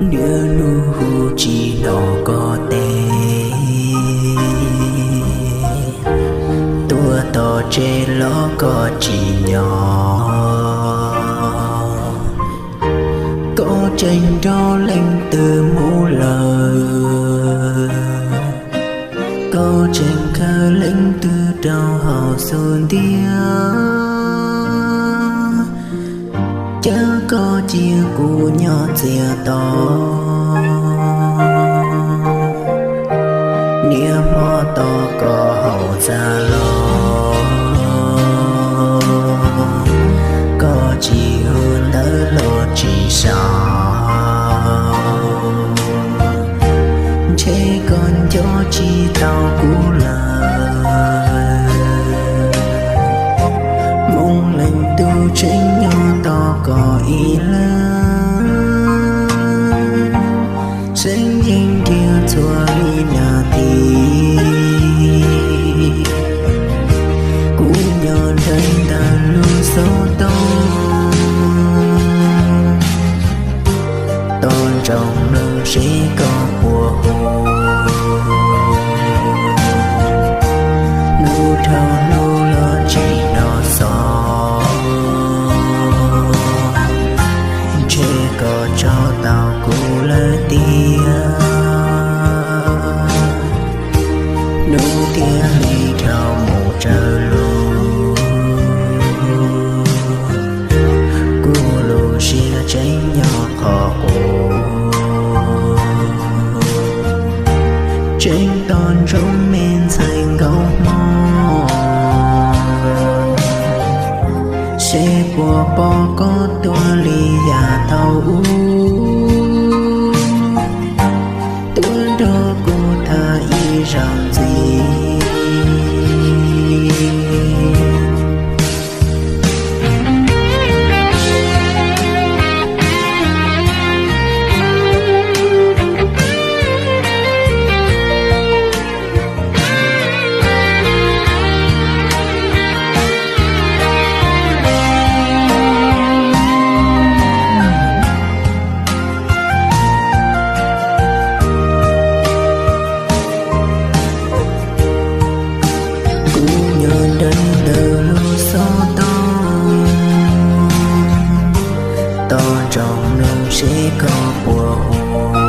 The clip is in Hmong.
Niaj hnub hu tsis hnov koj teb, tuaj tom tsev los koj tsis nyob. Koj tseem nrog leej twg mus lawm? Koj tseem khawb leej twg rau hauv xub ntiag? Cas koj cia kuv nyob txias to, niaj hmo tos koj hauv txaj los, koj tsis hu ntawv los tsis sau, ntshe koj nco tsis tau kuv lawm. Hmoob leej tub tseem nyob tos koj ib leeg, tseem yeej nrhiav txhua li nas this. Kuv nyob nrhiav ntawm lub xov tooj, tos nrog mloog seb koj puas hu. Hnub dhau hnub los tsis hnov xov, ntshe koj tso tau kuv lawm tiag. Hnub thiaj li dhau mus tsawg lus, kuv lub siab tseem nyob qhov qub, tseem tos ntsoov me ntxhais nkauj hmoob, seb puas pom koj tuag li yav thaum ub, tuaj nrog kuv tham ib zaug ntxiv. Kuv nyob nrhiav ntawm lub xov tooj, tos nrog mloog seb koj puas hu.